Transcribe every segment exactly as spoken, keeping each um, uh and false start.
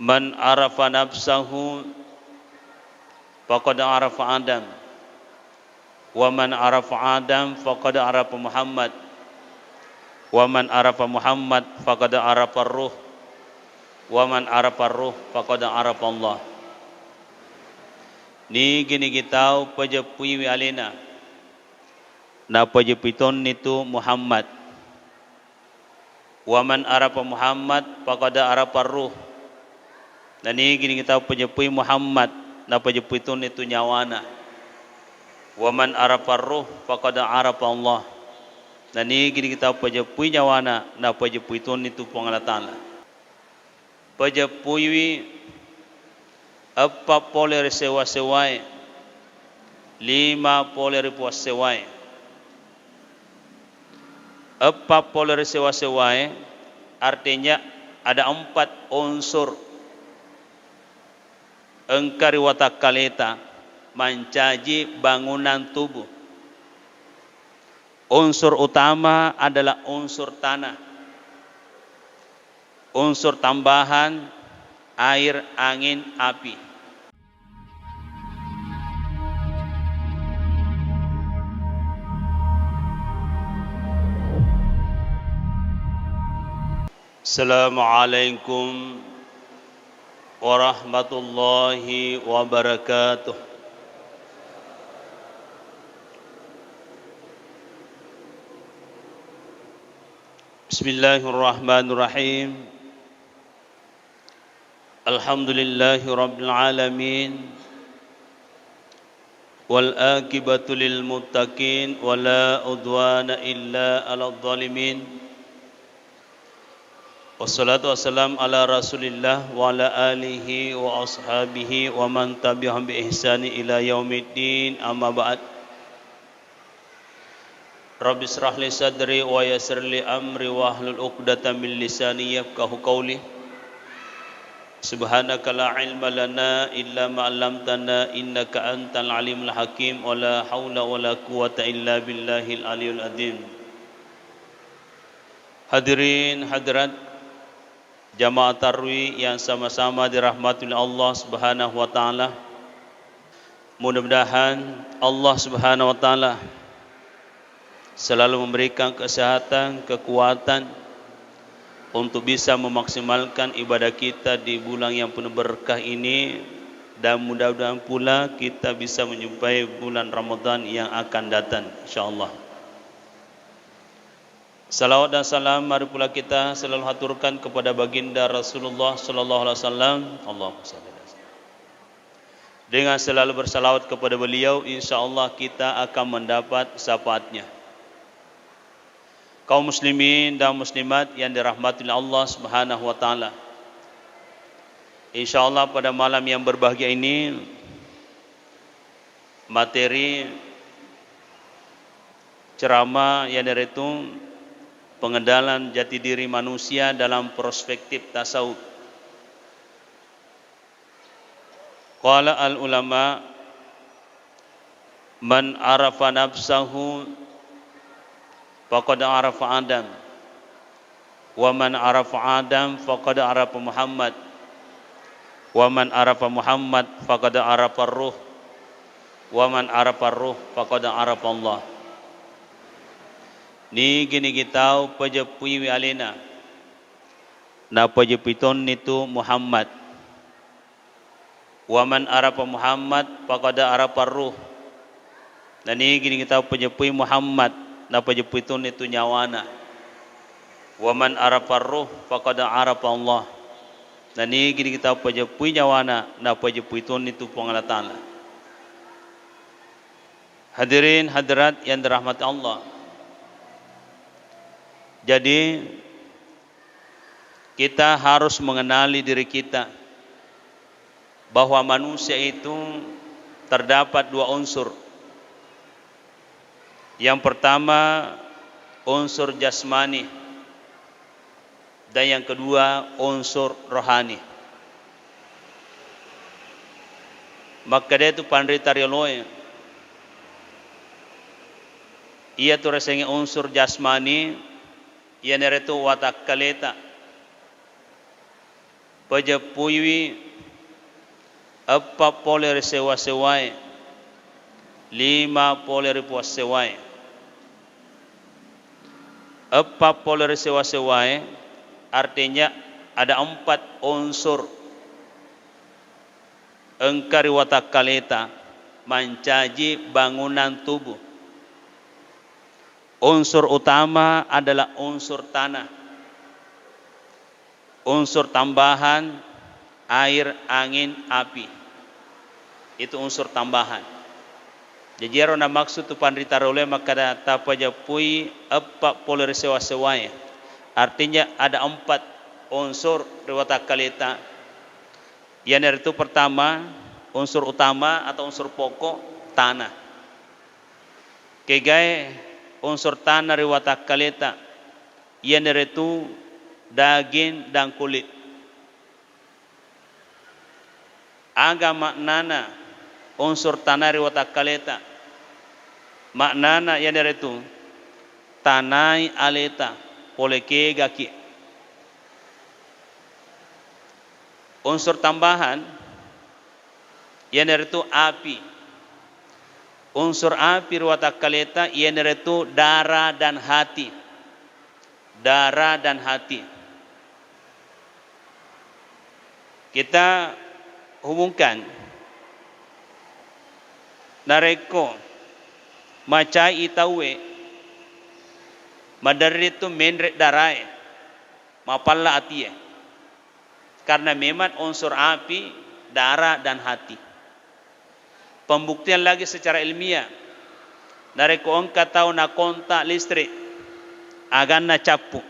Man arafa nafsahu faqad arafa Adam. Wa man arafa Adam faqad arafa Muhammad. Wa man arafa Muhammad faqad arafa ruh. Wa man arafa ruh faqad arafa Allah. Nigi-nigi tau pajeppuiwi alena, napajeppuitonni tu Muhammad. Wa man arafa Muhammad faqad arafa ruh. Nanigi-nigi tau pajeppui Muhammad, napajeppuitonni tu nyawana. Wa man arafa ruh faqad arafa Allah. Nanigi-nigi tau pajeppui nyawana, napajeppuitonni tu Puang Allah Ta'ala. Pajeppuiwi eppa pole ri sewa-sewae, lima pole ri puassewae. Eppa pole ri sewa-sewae, artinya ada empat unsur engka ri watakkaleta mancaji bangunan tubuh. Unsur utama adalah unsur tanah. Unsur tambahan, air, angin, api. Assalamualaikum warahmatullahi wabarakatuh. Bismillahirrahmanirrahim. Alhamdulillahi rabbil alamin. Wal aqibatu lil muttaqin, wala udwana illa alal zalimin. Wassalatu wassalam ala Rasulillah wa ala alihi wa ashabihi wa man tabi'ahum bi ihsani ila yaumiddin, amma ba'd. Rabbi israh li sadri wa yassir li amri wahlul uqdatam min lisani yafqahu qawli. Subhanaka la ilma lana illa ma 'allamtana innaka antal alimul hakim, wa la haula wa la quwwata illa billahil aliyul azim. Hadirin hadirat, jamaah tarwi yang sama-sama dirahmati oleh Allah Subhanahu wa Ta'ala. Mudah-mudahan Allah Subhanahu wa Ta'ala selalu memberikan kesehatan, kekuatan untuk bisa memaksimalkan ibadah kita di bulan yang penuh berkah ini, dan mudah-mudahan pula kita bisa menjumpai bulan Ramadan yang akan datang, insyaallah. Salawat dan salam mari pula kita selalu haturkan kepada Baginda Rasulullah sallallahu alaihi wasallam. Allahumma shalli ala sayyidina. Dengan selalu bersalawat kepada beliau, insya Allah kita akan mendapat syafaatnya. Kaum muslimin dan muslimat yang dirahmati oleh Allah Subhanahu wa Ta'ala. Insya Allah pada malam yang berbahagia ini, materi ceramah iyanaritu pengenalan jati diri manusia dalam perspektif tasawuf. Qala al ulama, "Man arafa nafsahu faqad arafa Adam. Wa man arafa Adam faqad arafa Muhammad. Wa man arafa Muhammad faqad arafa ruh. Wa man arafa ruh faqad arafa Allah." Nigi-nigi tau pajeppuiwi alena, napajeppuitonni tu Muhammad. Wa man arafa Muhammad faqad arafa ruh. Nanigi-nigi tau pajeppui Muhammad, napajeppuitonni tu nyawana. Wa man arafa ruh faqad arafa Allah. Nanigi-nigi tau pajeppui nyawana, napajeppuitonni tu Puang Allah Ta'ala. Hadirin hadirat yang dirahmati Allah. Jadi, kita harus mengenali diri kita, bahwa manusia itu terdapat dua unsur. Yang pertama, unsur jasmani, dan yang kedua, unsur rohani. Makkeda tu panrita rioloe, iyatu riasengnge unsur jasmani, iyanaritu watakkaleta. Pajeppuiwi eppa pole ri sewa-sewae, lima pole ri puassewae. Eppa pole ri sewa-sewae, artinya ada empat unsur engka ri watakkaleta mancaji bangunan tubuh. Unsur utama adalah unsur tanah. Unsur tambahan, air, angin, api. Itu unsur tambahan. Jaji iyaro namaksud tu panrita rioloe makkeda tapajeppui eppa pole ri sewa-sewae. Artinya ada empat unsur ri watakkaleta. Iyanaritu pertama, unsur utama atau unsur pokok, tanah. Kegae unsur tanah ri watakkaleta, iyanaritu daging dan kulit. Aga maknana unsur tanah ri watakkaleta? Maknana iyanaritu tanai aleta pole kegaki. Unsur tambahan iyanaritu api. Unsur api ri watakkaleta iyanaritu dara dan hati. Dara dan hati. Kita hubungkan, narekko macai tauwe, maderri tu menre darae, mapalla atie. Karena memang unsur api, dara dan hati. Pembuktian lagi secara ilmiah, narekko engka tau nakontak listrik, aganna cappu,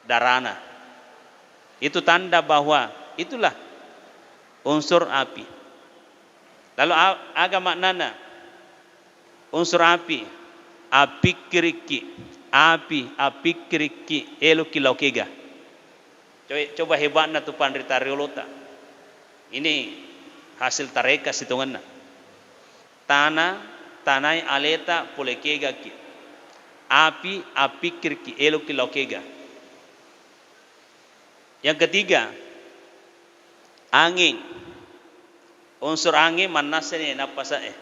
darana. Itu tanda bahwa itulah unsur api. Lalu a-, aga maknana unsur api? Appikkirikki, api, appikkirikki, eloki lao kega. Coba, coba hebatna tu panrita riolota. Ini hasil tareka sitongenna. Tanah, tanai aleta pole kegaki. Api, appikkirikki, eloki lao kega. Yang ketiga, angin. Unsur angin mannassani nappasa'e.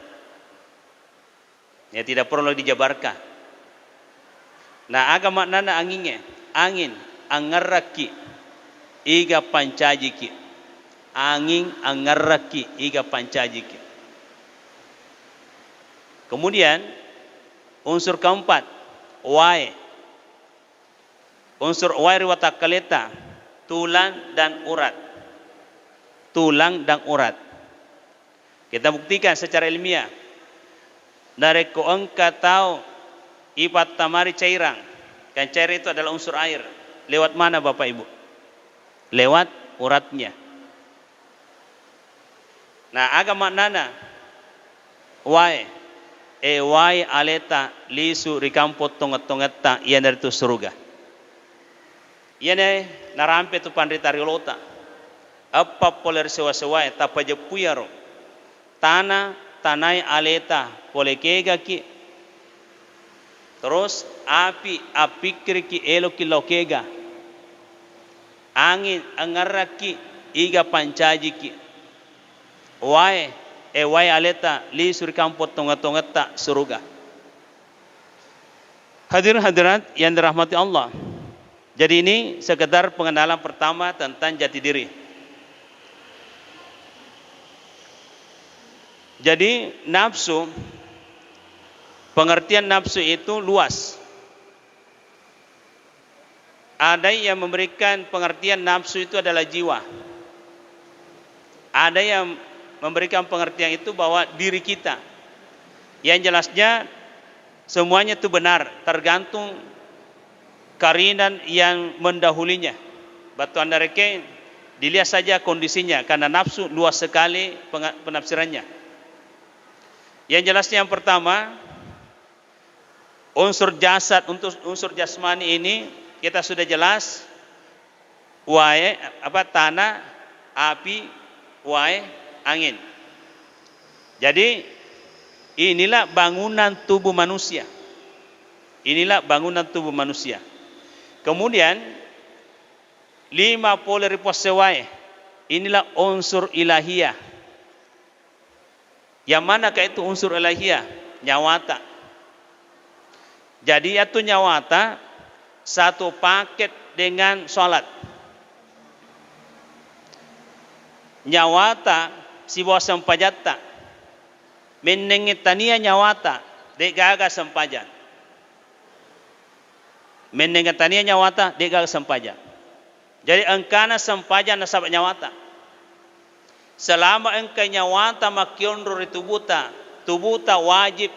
Ya, tidak perlu dijabarkan. Nah, aga maknana angingnge? Angin, angngerrakki, iga pancajiki. Angin, angngerrakki, iga pancajiki. Kemudian, unsur keempat, wae. Unsur wae ri watakkaleta, tulang dan urat. Tulang dan urat. Kita buktikan secara ilmiah. Narekko engka tau ipattamari cairan, kan cairan itu adalah unsur air. Lewat mana, Bapak Ibu? Lewat uratnya. Nah, aga maknana wae? E, wae aleta lisu ri kampong tongeng-tongetta, iyanaritu suruga. Iyana narampe tu panrita riolota. Eppa pole ri sewa-sewae, tapajeppui iyaro. Tana, tanai aleta pole kegaki. Terus api, appikkiriki eloki lao kega. Angin, angngerrakki iga pancajiki. Wae, e, wae aleta lisu ri kampong tongeng-tongetta suruga. Hadirin hadirat yang dirahmati Allah. Jadi, ini sekedar pengenalan pertama tentang jati diri. Jadi, nafsu, pengertian nafsu itu luas. Ada yang memberikan pengertian nafsu itu adalah jiwa. Ada yang memberikan pengertian itu bahwa diri kita. Yang jelasnya, semuanya itu benar, tergantung karinan yang mendahulinya. Battuanna rekeng, dilihat saja kondisinya, karena nafsu luas sekali penga-, penafsirannya. Yang jelasnya, yang pertama, unsur jasad, untuk unsur jasmani ini kita sudah jelas, wae, apa, tanah, api, wae, angin. Jadi, inilah bangunan tubuh manusia. Inilah bangunan tubuh manusia. Kemudian, lima pole ri puassewae. Inilah unsur ilahiyah. Yang manakah itu unsur ilahiyah? Nyawata. Jadi, iyatu nyawata satu paket dengan salat. Nyawata sibawa sempajatta. Mennengnge tania nyawata, de'gaga sempajang. Mennengnge tania nyawata, de'gaga sempajang. Jadi, engkana sempajang nasaba nyawata. Selama engka nyawata makkionro ri tubuta, tubuta wajib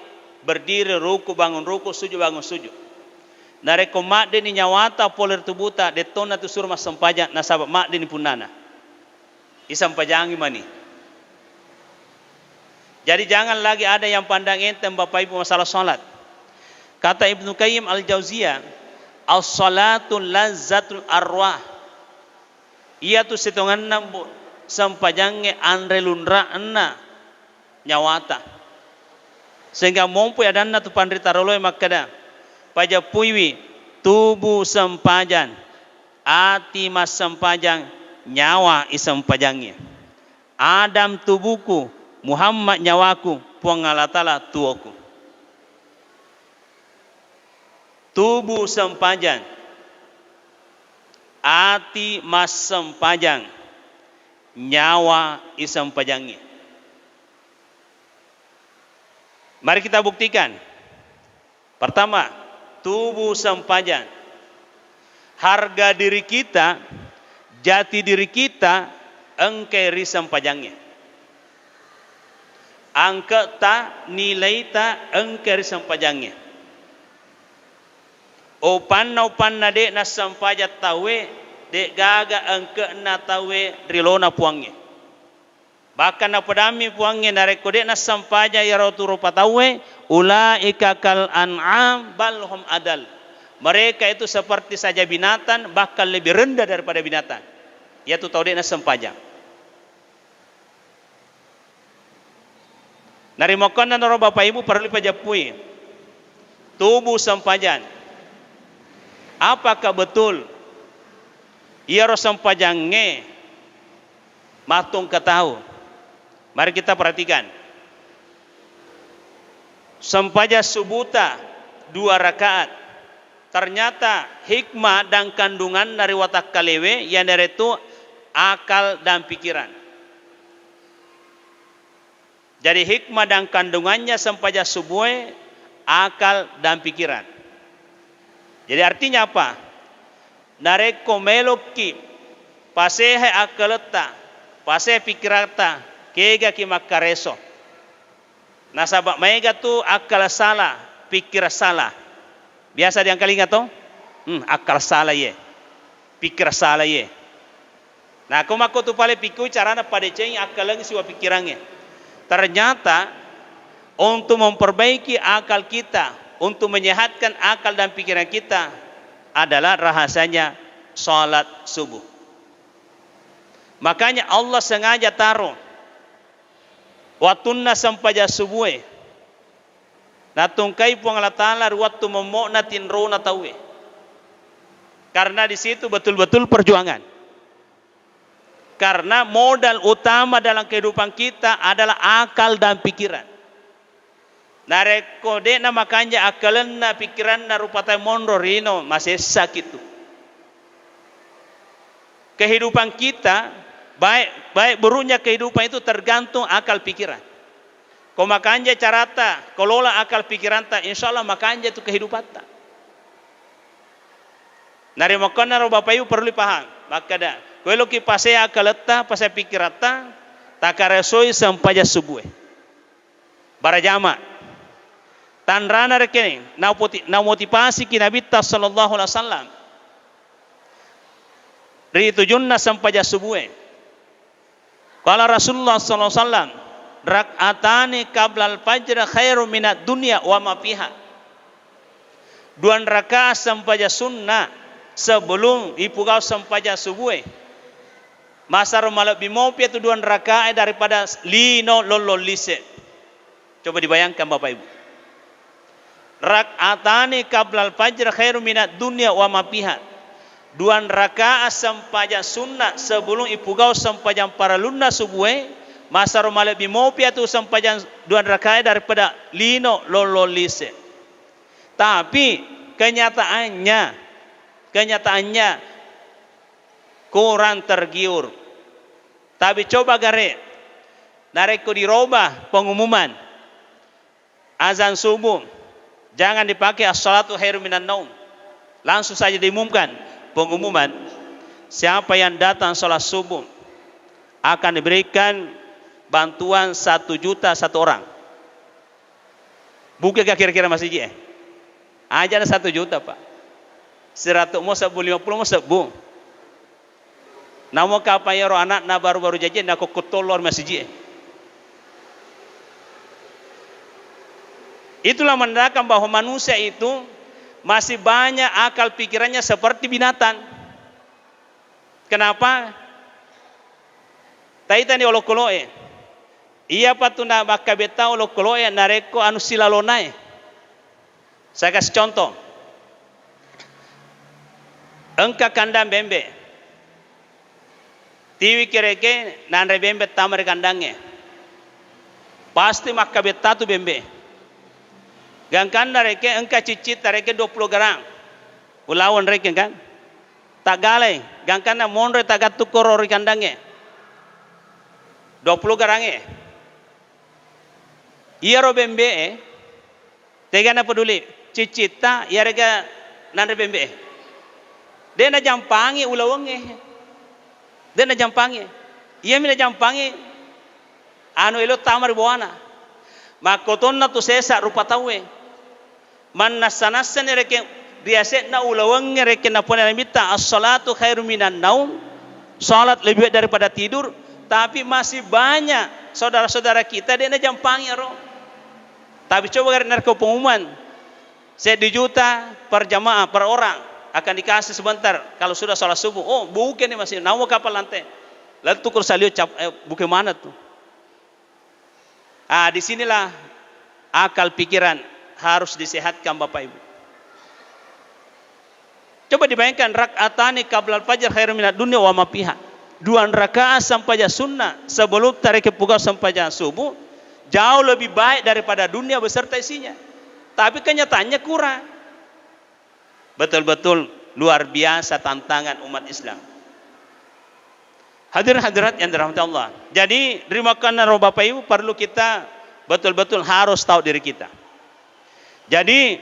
berdiri, ruku bangun ruku, sujud bangun sujud. Narekko maddeni nyawata pole ri tubuta, dettonna tu suro massempajang nasaba maddeni punnana. Isempajangi mani. Jadi, jangan lagi ada yang pandang enteng, Bapak Ibu, masalah salat. Kata Ibnu Qayyim Al-Jauziyah, "As-salatu lazzatul arwah." Iyatu sitongenna, Bu, sempajangnge anre lunra'na nyawata. Sehingga mompoi adanna tu panrita rioloe makkeda, pajeppuiwi tubu sempajang, ati massempajang, nyawa isempajangngi. Adam tubuku, Muhammad nyawaku, Puang Allah Ta'ala tuoku. Tubu sempajang, ati massempajang, nyawa isempajangngi. Mari kita buktikan. Pertama, tubu sempajang. Harga diri kita, jati diri kita, engkai ri sempajangnge. Angke'ta, nilaita, engkai ri sempajangnge. Upanna-upanna de' nassempajang tauwe, de'gaga engke'na tauwe ri lona Puangnge. Bahkan napodammi Puangnge, narekko de' nassempajang iyaro tu rupa tauwe, "Ulaika kal an'am bal hum adal." Mereka itu seperti saja binatang, bahkan lebih rendah daripada binatang. Iyatu tau de' nassempajang. Narimakkuannanaro Bapak Ibu perlu ipajappui. Tubu sempajang. Apakah betul iyaro sempajangnge mattongka tau. Mari kita perhatikan. Sempajang subuhta dua rakaat. Ternyata hikmah dan kandunganna ri watakkalewe, iyanaritu akal dan pikiran. Jadi, hikmah dan kandungannya sempajang subuhe, akal dan pikiran. Jadi, artinya apa? Narekko melokki pasehai akkaletta, pasehai pikkiratta, kegaki makkareso. Nasaba maega tu akkala sala, pikkira sala. Biasa diangkalinga to? Hmm, akal sala iye. Pikkira sala iye. Nah, ko makko tu pale pikkui carana padecengi akkalengnge sibawa pikkirangnge. Ternyata, untuk memperbaiki akal kita, untuk menyehatkan akal dan pikiran kita adalah rahasianya salat subuh. Makanya Allah sengaja taruh wattunna sempajang subuhe. Natungkai Puang Allah Ta'ala ri wettu mommo'na tinrona tauwe. Karena di situ betul-betul perjuangan. Karena modal utama dalam kehidupan kita adalah akal dan pikiran. Narekko de'na makanja akkalenna, pikiranna, rupa tau monro rino, masessaki tu. Kehidupan kita, baik, baik buruknya kehidupan itu tergantung akal pikiran. Ko makanja carata, ko lola akal pikiranta, insya Allah makanja tu kehidupatta. Narimakkuannaro Bapak Ibu perlu dipaham. Makkeda, ko eloki pasea akkaletta, pasea pikiratta, takaresoi sempajang subuhe. Barajama. Tanrana rekeng, naupoti-, naumotivasiki Nabitta sallallahu alaihi wasallam ri tujunna sempajang subuhe. Qala Rasulullah sallallahu alaihi wasallam, "Rak'atani qablal fajr khairum minad dunya wa ma fiha." Duang rakaat sempajang sunna sebelum ipugau sempajang subuhe. Masaro malebbi mopi tu duang rakaat daripada lino lollong lise. Coba dibayangkan, Bapak Ibu. "Rak'atani qablal fajr khairum minad dunya wa ma fiha." Duang rakaat sempajang sunna sebelum ipugau sempajang parellunna subue, masero malebbi mopi atu sempajang duang rakaat daripada lino lollong lise. Tapi kenyataannya, kenyataannya kurang tergiur. Tapi coba gare, narekko diroba pengumuman, azan subuh, jangan dipakai as-salatu khairum minan naum. Langsung saja diumumkan pengumuman, siapa yang datang sholat subuh akan diberikan bantuan satu juta satu orang. Buke ga kira-kira masiji e? Aja na satu juta, Pak. Seratus mo sebbu, lima puluh mo sebbu. Namo kapang iyaro anakna baru-baru jaji, nako kuttollo ri masiji e. Itulah menandakan bahwa manusia itu masih banyak akal pikirannya seperti binatang. Kenapa? Taitani olokolo'e. Iyapa tu na makkabetta olokolo'e narekko anu silalonae. Saya kasih contoh. Engka kandang bembe. Tiwi kereke nanre bembe tama ri kandangnge. Pasti makkabetta tu bembe. Gangkanna reke engka ciccitta reke dua puluh garang. Ulaweng reke kan. Taggalai, gangkanna monroi tagattu koro ri kandangnge. Dua puluh garangnge. Iyaro bembe'e, tega napeduli, ciccitta, iyarega nanre bembe'e. De' najampangi ulawengnge. De' najampangi. Iyami najampangi anu elo tama ri bawana. Makkotonna tu sesa rupa tauwe. Mannassa-nassani rekeng ri ase'na ulawengnge rekeng napona Nabitta, "As-salatu khairum minan naum." Salat lebih baik daripada tidur, tapi masih banyak saudara-saudara kita de' najampangi ero. Tapi coba gare narekko pengumuman, seddi juta per jamaah, per orang akan dikasih sebentar kalau sudah salat subuh. Oh, buke ni masih, nawa kapal lantai. Lalu tukur salio cap, eh, buke mana tu? Ah, di sinilah akal pikiran harus disehatkan, Bapak Ibu. Coba dibayangkan, "Rak'atani qablal fajr khairun minad dunya wa ma fiha." Dua rakaat sempajang sunnah sebelum tareke pugau sempajang subuh jauh lebih baik daripada dunia beserta isinya. Tapi kenyataannya kurang. Betul-betul luar biasa tantangan umat Islam. Hadirin hadirat yang dirahmati Allah. Jadi, rimakana ro Bapak Ibu, perlu kita betul-betul harus tahu diri kita. Jadi,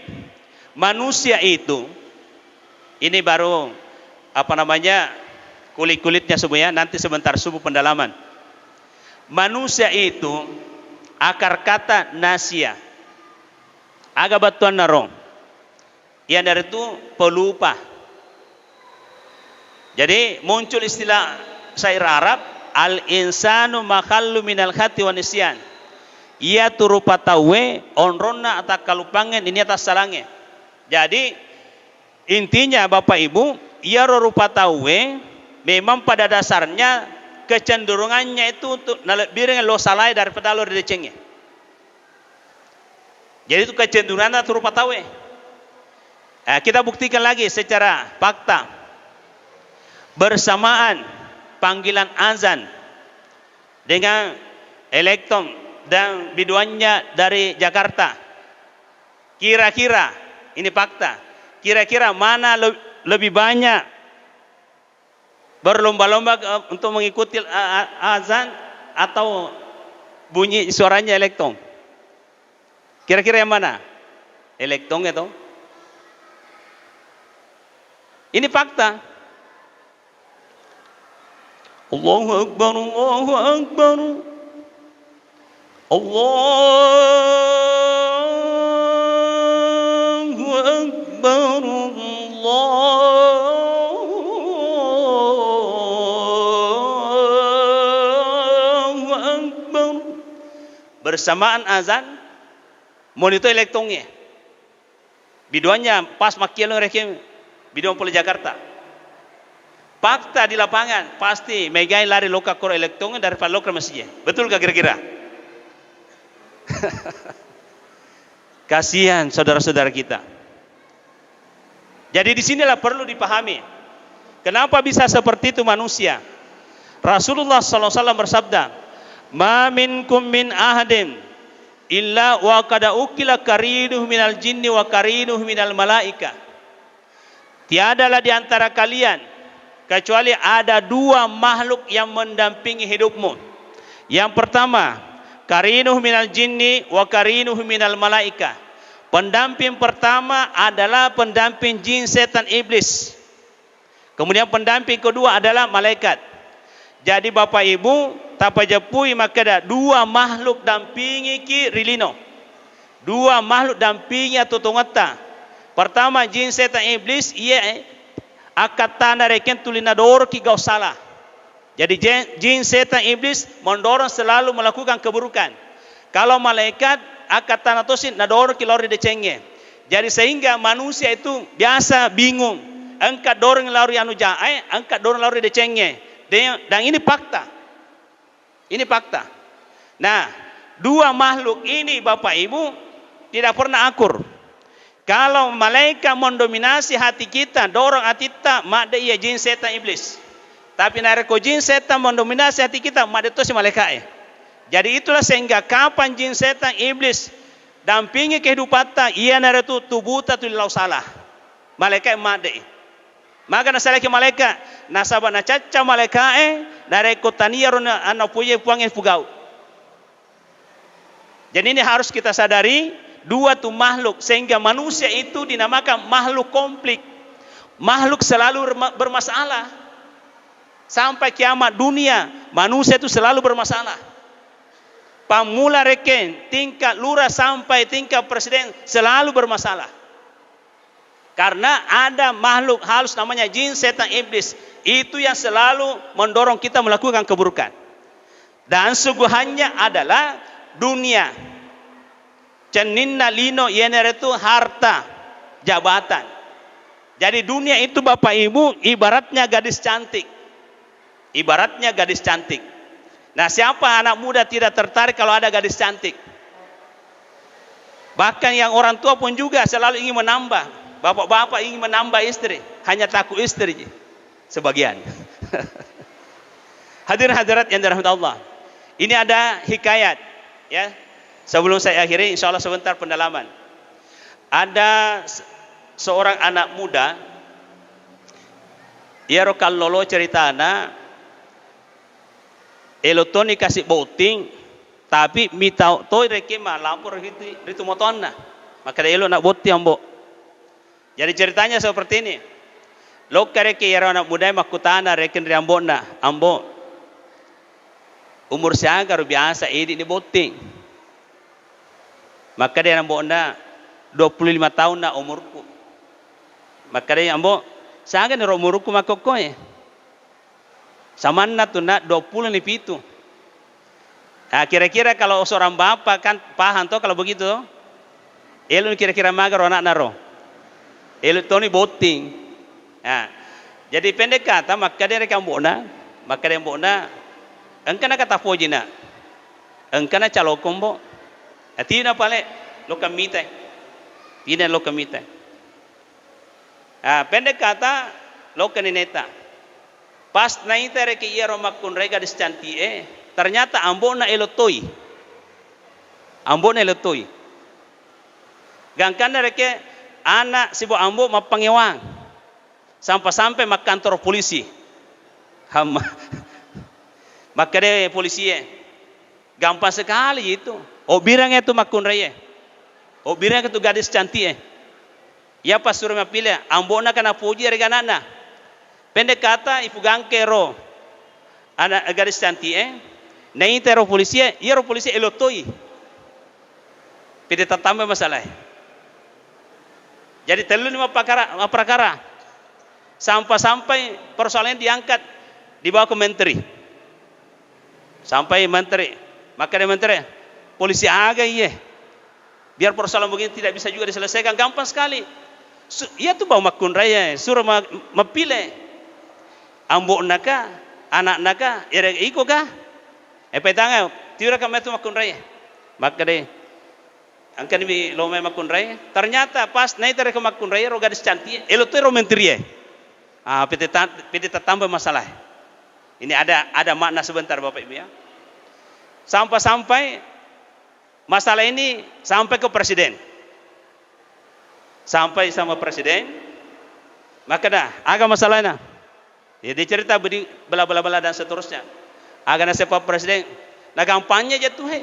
manusia itu, ini baru, apa namanya, kulit-kulitnya subuh ya, nanti sebentar subuh pendalaman. Manusia itu, akar kata nasia. Aga battuanna ro? Iyanaritu pelupa. Jadi, muncul istilah syair Arab, "Al-insanu makhallu minal khati wa nisyan." Iyatu rupa tauwe onronna atakkalupangnge nennia tassalangnge. Jadi, intinya, Bapak Ibu, iyaro rupa tauwe memang pada dasarnya kecenderungannya itu untuk nalebbireng lo salae daripada lo ridecengnge. Jadi, itu kecenderunganna tu rupa tauwe. Eh, kita buktikan lagi secara fakta. Bersamaan panggilan azan dengan Elektong dan biduannya dari Jakarta. Kira-kira, ini fakta, kira-kira mana le-, lebih banyak berlomba-lomba, eh, untuk mengikuti, eh, a-, azan atau bunyi suaranya Elektong? Kira-kira yang mana? Elektong itu. Ini fakta. Allahu Akbar, Allahu Akbar. Allahu Akbar, Allahu Akbar. Bersamaan azan, monitor Elektongnya. Biduannya pas makkielo rekeng biduan pole Jakarta. Fakta di lapangan, pasti megai lari loka koro Elektong daripada loka masjid. Betul gak kira-kira? Kasihan saudara-saudara kita. Jadi di sinilah perlu dipahami. Kenapa bisa seperti itu manusia? Rasulullah sallallahu alaihi wasallam bersabda, "Ma minkum min ahadin illa wa qad ukila qarinuhu minal jinni wa qarinuhu minal malaika." Tiadalah di antara kalian kecuali ada dua makhluk yang mendampingi hidupmu. Yang pertama, qarinuhu minal jinni wa qarinuhu minal malaika. Pendamping pertama adalah pendamping jin, setan, iblis. Kemudian pendamping kedua adalah malaikat. Jadi Bapak Ibu, tapajeppui makkeda dua makhluk dampingiki ri lino. Dua makhluk dampingi atuo-tuongetta. Pertama, jin, setan, iblis, iya akkattana rekeng tuli nadoroki gau sala. Jadi, je-, jin, setan, iblis mendorong selalu melakukan keburukan. Kalau malaikat, akkattana tosi nadoroki lao ri decengnge. Jadi, sehingga manusia itu biasa bingung, engka dorong lao ri anu jae, engka dorong lao ri decengnge. De-, dan ini fakta. Ini fakta. Nah, dua makhluk ini, Bapak Ibu, tidak pernah akur. Kalau malaikat mendominasi hati kita, dorong atitta, madde iya jin, setan, iblis. Tapi narekko jin, setan mendominasi hati kita, madde tosi malaika'e. Jadi itulah sehingga kapan jin, setan, iblis dampingi kehidupatta, iyanaritu tubuta tuli lao sala. Malaika'e madde'i. Maga nasalaki malaika, nasaba nacacca malaika'e, narekko taniaro na-, napojie Puangnge pugau. Jadi ini harus kita sadari, dua tu makhluk, sehingga manusia itu dinamakan makhluk konflik. Makhluk selalu berma-, bermasalah. Sampai kiamat dunia, manusia itu selalu bermasalah. Pammula rekeng tingkat lurah sampai tingkat presiden selalu bermasalah. Karena ada makhluk halus namanya jin, setan, iblis. Itu yang selalu mendorong kita melakukan keburukan. Dan suguhannya adalah dunia. Cenninna lino iyanaritu harta, jabatan. Jadi dunia itu, Bapak Ibu, ibaratnya gadis cantik. Ibaratnya gadis cantik. Nah, siapa anak muda tidak tertarik kalau ada gadis cantik? Bahkan yang orang tua pun juga selalu ingin menambah. Bapak-bapak ingin menambah istri, hanya takut istri ji sebagian. Hadirin hadirat yang dirahmati Allah. Ini ada hikayat, ya. Sebelum saya akhiri, insya Allah sebentar pendalaman. Ada se-, seorang anak muda, iyaro kallolo ceritana, elo toni kasi botting, tapi mitau toi rekeng malapor ritu, ritu matoanna. Makkeda, "Elo na botting, Ambo." Jadi ceritanya seperti ini. Lokka rekeng iyaro anak mudae makkutana rekeng ri ambo'na, "Ambo, umur siaga ro biasa idi ni botting?" Makkeda ambo'na, "Dua puluh lima tahun na umurku." Makkeda, "Ambo, siaga ni ro umurku makkokkoe?" Samanna tu, Nak, dua puluh ni pitu. Nah, kira-kira kalau seorang bapak kan paham toh kalau begitu toh? Elo kira-kira maga ro anakna ro. Elo toni botting. Nah, jadi pendek kata, makkeda rekeng ambo'na, makkeda ambo'na, "Engka na kata poji, Nak? Engka na calokong, Bo." Nah, tina pale, lokka mitai. Tina lokka mitai. Ah, pendek kata, lokka nineta. Pas naita rekeng iyaro makkunrai gadis canti'e, ternyata ambo'na elo toi. Ambo'na elo toi. Gangkanna rekeng ana' sibawa ambo' mappangewang. Sampa-sampai makkantoro polisi. Hamma. Makkeda polisie, "Gampang sekali itu. Obbirangngi tu makkunraie. Obbirangngi tu gadis canti'e." Iya passuro mappile, ambo'na ka napoji ri ana'na. Pendek kata, ipugangke ro ana' gadis canti'e, naita ro polisie, iyaro polisie elo toi. Pede tattamba masalae. Jadi telluni mappakara-, mapprakara. Sampai-sampai persoalannya diangkat, dibawa ke menteri. Sampai menteri, makkeda menteri, "Polisi aga iye? Biar persoalan begini tidak bisa juga diselesaikan, gampang sekali." Su-, iya tu bau makkunrai, suro ma-, mappile. Ambo'na ka, ana'na ka, ere iko ka? E, petanga, tiura ka metu makkunrai. Makkeda, engkani mi lo mai makkunrai. Ternyata pas naita rekeng makkunrai, ro gadis cantik, elo toi ro menteri e. Ah, pede ta-, pede tatamba masalah. Ini ada, ada makna sebentar, Bapak Ibu, ya. Sampai-sampai masalah ini sampai ke presiden. Sampai sama presiden, maka dah, aga masalahnya? Ya, dia cerita bedi-, bela-bela-bela dan seterusnya. Aga naseng Pak Presiden, na gampangnya jatuh, he.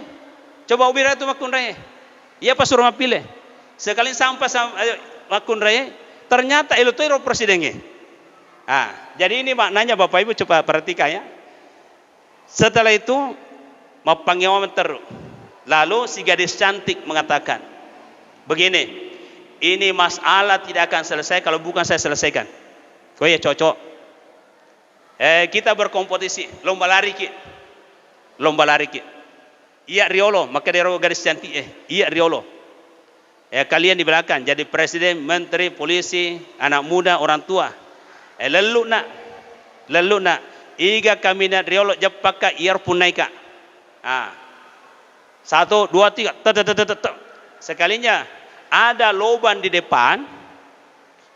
Coba ubira tu makkunrai. Iya, Pak, suruh mappile. Sekali sampai sam-, eh, makkunrai, ternyata elo toi ro presidengnge. Ah, jadi ini maknanya, Bapak Ibu, coba perhatikan, ya. Setelah itu, mappangewa menteru. Lalu si gadis cantik mengatakan, "Begini, ini masalah tidak akan selesai kalau bukan saya selesaikan." Oh ya, cocok. Eh, kita berkompetisi, lomba lari ki. Lomba lari ki. Iya riolo, maka dia gadis cantik, eh, iya riolo. Eh, kalian di belakang, jadi presiden, menteri, polisi, anak muda, orang tua. Eh, lellu nak, lellu nak. Iga kaminang riolo jeppaka, iya punnaika. Ah. Satu, dua, tiga. Tet, tet, tet, tet, tet. Sekalinya ada lobang di depan,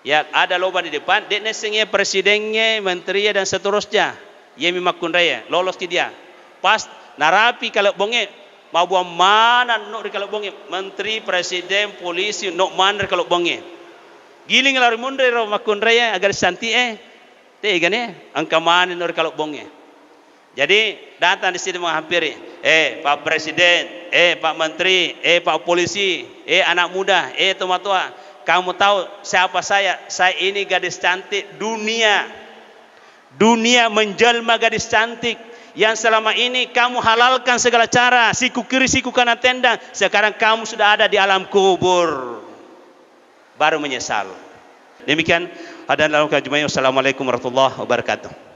ya, ada lobang di depan, de' naisseng iya presidengnge, menteri dan seterusnya. Iyami makkunrai, lolos ki dia. Pas narapi kalebbongnge, mabuang maneng no ri kalebbongnge, menteri, presiden, polisi, no maneng ri kalebbongnge. Giling lao ri munri ro makkunrai, agar cantik, eh. Tegane, engka maneng no ri kalebbongnge. Jadi, datang di sini menghampiri, "Eh, Pak Presiden, eh, Pak Menteri, eh, Pak Polisi, eh, anak muda, eh, tomatoa, kamu tahu siapa saya? Saya ini gadis cantik dunia. Dunia menjelma gadis cantik yang selama ini kamu halalkan segala cara, siku kiri, siku kanan tendang. Sekarang kamu sudah ada di alam kubur. Baru menyesal." Demikian, hadan lalu kajumai. Wassalamualaikum warahmatullahi wabarakatuh.